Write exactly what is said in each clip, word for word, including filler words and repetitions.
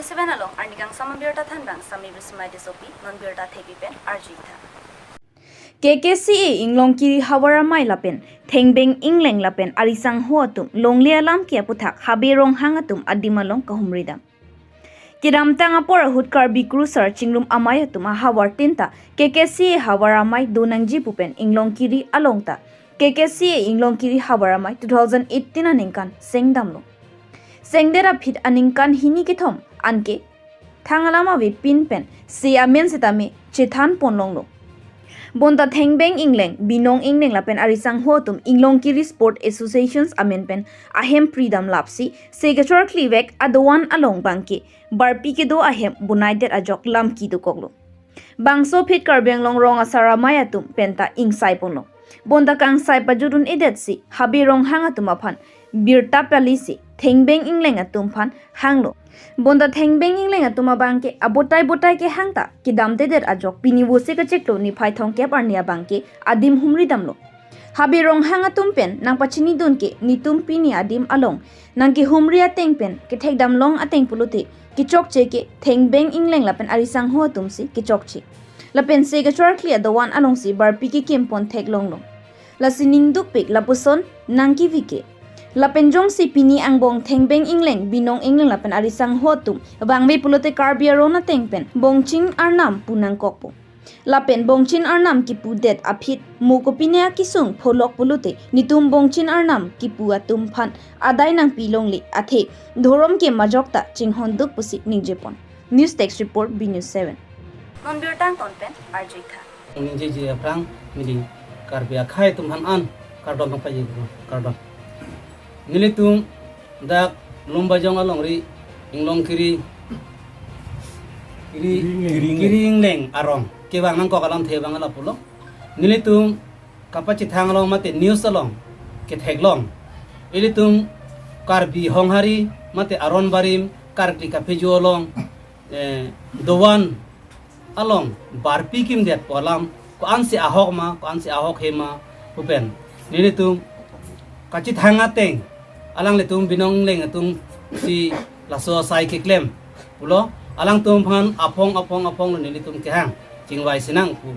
Seven along arnikangsam abirta thanbang Sami Bismai Tissopi, non birta thepi pen arjuitha. K K C A Inglongkiri Havar Amei lapen Thengbeng Ingleng lapen arisangho atum longle alam ke aputhak Habe Ronghang atum adim along kahumridam. Kedamtang apor ahut Karbi Kurusar Chingrum Amei atum ahavar tin ta K K C A Havar Amei do nangji pu pen Inglongkiri along ta K K C A Inglongkiri Havar Amei two thousand eighteen aningkan sengdamlo. Sengdet aphi aningkan hini kethom anke thang alam avepin pen se amen setame chethan ponlonglo. Bonta Thengbeng Ingleng, Binong Ingleng lapen arisangho atum Inglongkiri Sport Associations amen pen ahem pridam lapsi se kechor klivek adovan along bangke barpi kedo ahem bonaidet ajok lam kedokoklo. Bangso aphi Karbi Anglong rong asar amei atum penta ingsai ponlo. Bonta kangsai pajut un-edetsi Habe Ronghang atum aphan birta palisi Thengbeng Ingleng atum aphan hanglo. Bonta Thengbeng Ingleng atum abangke abotai botai kehang ta kedamtedet ajok pini Vose kachiklo niphai thomkep arni abangke adim humridamlo. Habe Ronghang atum pen nangpachinidun ke netum pini adim along nangkehumri ateng pen kethekdamlong ateng pulote kechokche ke Thengbeng Ingleng lapen arisangho atumsi kechokche. Lapen se kechor kli adovan alongsi barpi kekim pon theklonglo. Lasi ningdukpik lapuson nangkevi ke. Lapen jongsi pini angbong Thengbeng Ingleng, Binong Ingleng lapen arisangho atum vangve pulote Karbi aron ateng pen bongchin arnam pu nangkokpo. Lapen bongchin arnam kipudet aphi mo kopine akesung pholok pulote netum bongchin arnam kipu atum aphan adai nangpilongle athe dhorom ke majok ta chinghonduk pusi ningjepon. News Desk Report, B News seven. Non birta angton pen arjuitha. Ningjeji aphrang midi Karbi akhei atum aphan an kardom nangpajir, kardom. Nelitum dak Lumbajong alongri Inglongkiri, Kiri, Kiri Ingleng. Kiri Ingleng arong kevang nangkok alamthe abang lapulo. Nelitum kapachethang along mate news along ketheklong, ilitum Karbi Honghari mate aron barim Karkli Kaphejo along, eh, dovan along barpi kimdet pu alam ko-ansi ahok ma, ko-ansi ahok he ma pu pen nelitum kachethang ateng alanglitum Binong Ingleng atumsi laso asai keklem pulo. Alangtum aphan aphong aphong aphong lo nelitum kehang, chingvai sinang pu,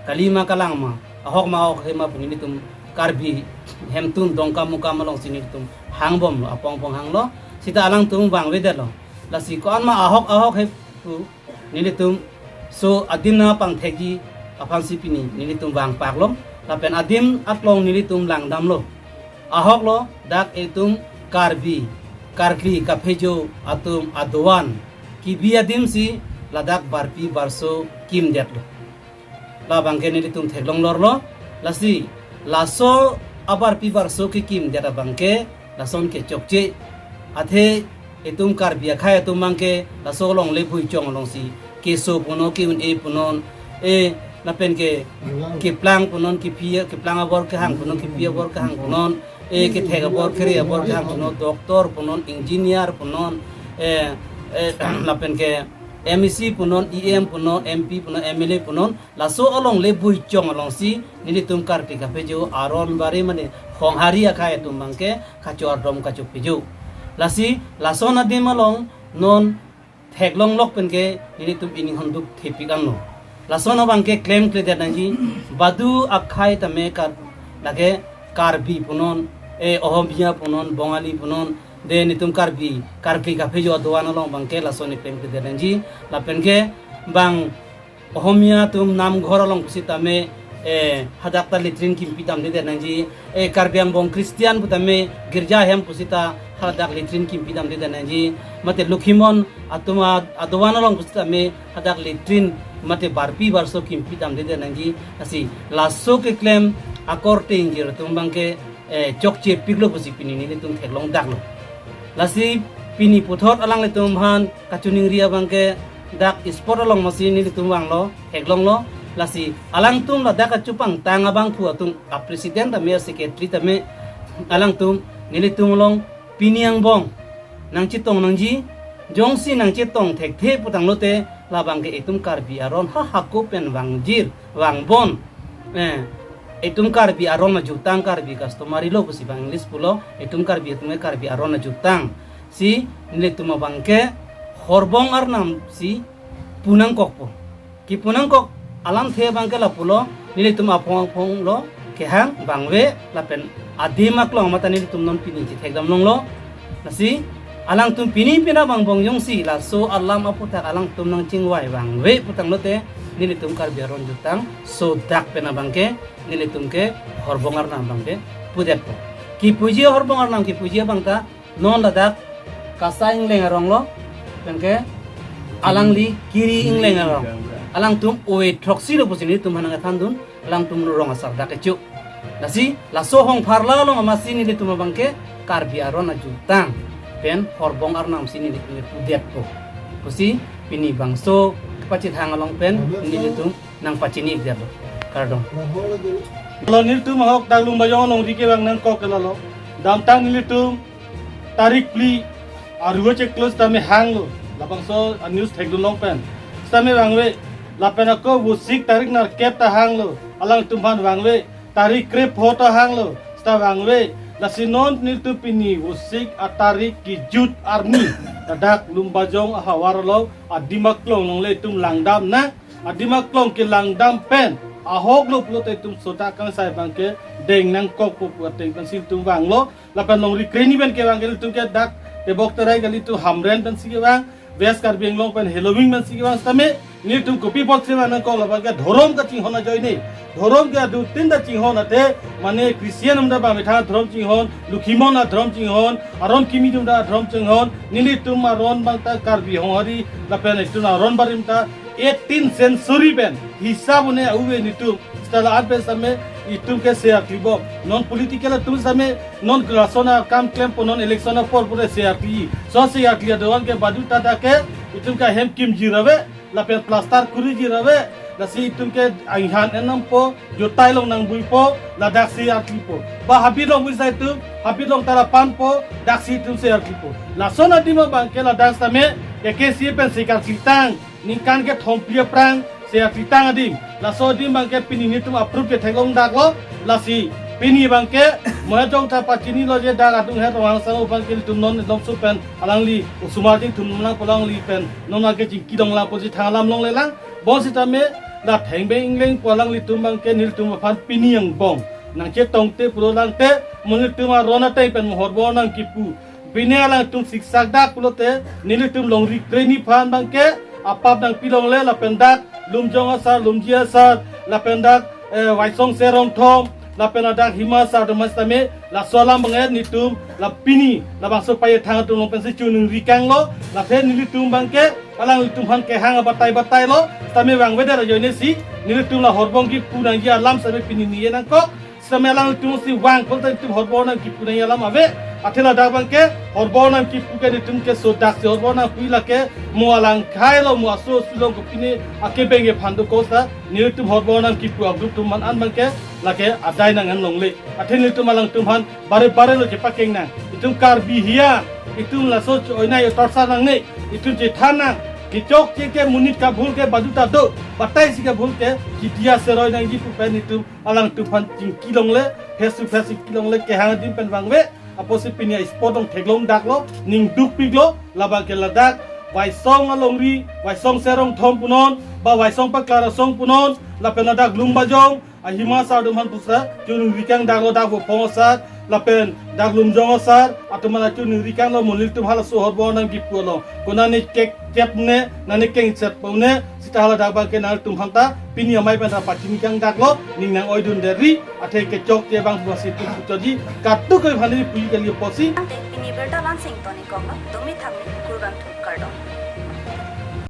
kali ma kalang ma, ahok ma ahok he ma pu nelitum Karbi hemtun Dongkamukam alongsi nelitum hangbomlo, aphong aphong hanglo. Sita alangtum vangvedetlo. Lasi ko-an ma ahok ahok he pu nelitum so adim nangpangthekji aphansi pini nelitum vangpaklo. Lapen adim aklong nelitum langdamlo. Ahok lo dak itum Karbi, Karkli Kaphejo atum adovan kibi adimsi ladak barpi barso kimdetlo. Labangke nelitum theklong lorlo. Lasi laso abarpi barso kekimdet abangke lason ke chokche. Athe itum Karbi akhei atum abangke laso along le bui chong alongsi keso punon, ke-un-e punon, e lapen ke keplang punon, kephi, keplang abor kehang punon, kephi abor kehang punon, e kethek abor, kere abor kehang punon, doctor punon, engineer punon, e, e lapen ke M A C punon, E M punon, M P punon, M L A punon, laso along le bui chong alongsi nelitum Karkli Kaphejo aron barim mane Honghari akhei atum abangke kachardom kachophejo. Lasi lason adim along non theklonglok penke nelitum ining honduk thepik anlo. Lason abangke klemkledet nangji, badu akhei tame kar lake Karbi punon, e Ohomia punon, Bongali punon, de nelitum Karbi, Karkli Kaphejo adovan along abangke lason klemkledet nangji. Lapen ke bang Ohomia atum namghor along pusitame, e hadak ta latrine kimpi damdedet nangji. E Karbi angbong Christian putame girja hem pusita hadak latrine kimpi damdedet nangji. Mate Lokhimon atum a-, adovan along pusitame hadak latrine mate barpi barso kimpi damdedet nangji. Lasi laso keklem akorte ingjir atum abangke, e chokchepiklo pusi pini nelitum theklongdaklo. Lasi pini puthot alanglitum aphan kachiningri abangke dak sport along masi nelitum vanglo, theklonglo. Lasi alangtum ladak kachupangtang abangphu atum a-president tame, a-secretary tame alangtum nelitum along pini angbong nangchetong nangji. Jongsi nangchetong thekthe putanglote labangke itum Karbi aron ha hako pen vangjir, vangbon. E itum Karbi aron ajutang, Karbi customary law pusi bang English pulo, itum Karbi atum ke Karbi aron ajutang. Si nelitum abangke Horbong arnam si pu nangkokpo. Kipu nangkok alamthe abangke lapulo, nelitum aphong aphong lo kehang vangve lapen adim aklong amat ta nelitum non pini chethekdam longlo. Lasi alangtum pini pina bang bong jongsi laso alam aputhak alangtum nangchingvai vangve putanglote nelitum Karbi aron jutang sodak pen abangke nelitum ke horbong arnam abangke pudetpo. Kipuji horbong arnam kipuji abang ta non ladak Kasa Ingleng arong lo, penke alangli Kiri Ingleng arong. Alangtum ove throksi lo pusi nelitum hanang thandun, alangtum rong asar dak kecho. Lasi laso hong pharla along amatsi nelitum abangke Karbi aron ajutang pen horbong arnam si nelitum pudetpo. Pusi pini bangso kepachethang along pen nelitum nangpachini ikdet lo. Kardom. Lo nelitum ahok dak Lumbajong alongri kevang nangkok ke lalo. Damtang nelitum tarik phli aru cheklo sitame hanglo. Labangso a-news thekdun long pen sitame vangve. Lapen ako Vosik tarik nerkep ta hanglo. Alangtum aphan vangve. Tarik krepho ta hanglo. Sita vangve. Lasi non nelitum pini Vosik atarik kejut arni ladak Lumbajong ahavar along adim aklong longle itum langdam nang. Adim aklong kelangdam pen ahok lo pulote itum sodak kangsai abangke deng nangkokpo pu ateng pensi itum vanglo. Lapen longri kreni pen kevang ke itum ke dak Tebok Terai kali, itum Hamren pensi kevang, West Karbi Anglong pen Heloming pensi kevang sitame nelitum kopi apotsi vang nangkok, labangke dhorom kachinghon ajoine. Dhorom ke adu tin ta chinghon athe, mane Christian atum ta bang methang dhorom chinghon, Lokhimon adhorom chinghon, aron kimi atum ta adhorom chinghon, nelitum aron abang ta Karbi Honghari lapen itum aron barim ta eighteen century pen hisab un-e ave nelitum. Sita la-an pen sitame itum ke se arkli bom. Non political atum sitame non lason akam klempo, non election apor pura se arkli. So se arkli adovan ke badu ta dak ke itum ke ahem kimjir ave, lapen plaster kurjir ave. Lasi itum ke anghan en nangpo, jutai along nangbuipo, ladak se arklipo. Ba habit along bui sai itum, habit along tara panpo, dak si itum se arklipo. Lason adim abangke ladak sitame ke ke si pen se karkli tang, ningkan kethom phli aphrang se karkli tang adim. Laso adim abangke pini nelitum approve ketheklong dak lo. Lasi pini abangke mo ajong ta pachini lo je dak adung het Ronghangsang abangke nelitum non lomso pen alangli osomar ding thum nangpo, alangli pen non abangke chingki dong lang pusi thang alam longle lang. Bonsitame la Thengbeng Ingleng pu alanglitum abangke nelitum aphan pini angbong nangchetongte pulo lang te, mo nelitum aron ateng pen mo horbong arnam kipu. Pini alangtum siksak dak pulote nelitum longri kreni aphan abangke apap nangpi longle, lapen dak Lumjong asar, Lumji asar, lapen dak, eh, Waisong Serong Thom, lapen ladak Hima asar atum sitame laso alam abangke nelitum la pini labangso pachethang atum along pensi choningri kanglo. Lasi nelitum abangke alanglitum aphan kehang abatai batai lo. Sitame vangvedet ajoine si nelitum la horbong kipu nangji alam sitame pini ni-e nangkok. Sitame alanglitum si vang pulote nelitum horbong arnam kipu nangji alam ave. Athe ladak abangke horbong arnam kipu ke nelitum ke sodak si horbong arnam pu, lake mo alang khai lo, mo aso aso along kopine akebeng aphan dokok sita nelitum horbong arnam kipu a-group atum man an abangke lake adai nang an longle. Athe nelitum alangtum aphan bare bare lo chepakeng nang. Itum Karbi hiya, itum laso cho-oinai otorsa nangne, itum chethan nang. Kechokche ke monit kabhul ke badu ta do, batai si kabhul ke kidia seroi nangji pu pen itum alangtum aphan chingki longle, face to face chingki longle, kehang adim pen vangve. Apotsi pini a-spot along theklong dak lo, ning dukpik lo, labangke ladak Waisong alongri, Waisong Serong Thom punon, ba Waisong Paklar Asong punon, lapen ladak Lumbajong, a-Hima asar atum aphan pusi choningri kang dak lo, dak Vophong asar, lapen dak Lumjong asar atum aphan choningri kanglo, mo nelitum halaso horbong arnam kipu along konane kek chep ne, nane keng chep ne, sita haladak abangke nangtum aphan ta pini amei pen ta pachini kang dak lo, ning nang-oidundet ri, athe kechokche abang pusi itum puchotji, katuk ke bhani pui kali apotsi. Ante pini birta la-ansi ingtonikoklo, dumi thakmi kurvangthu, kardom.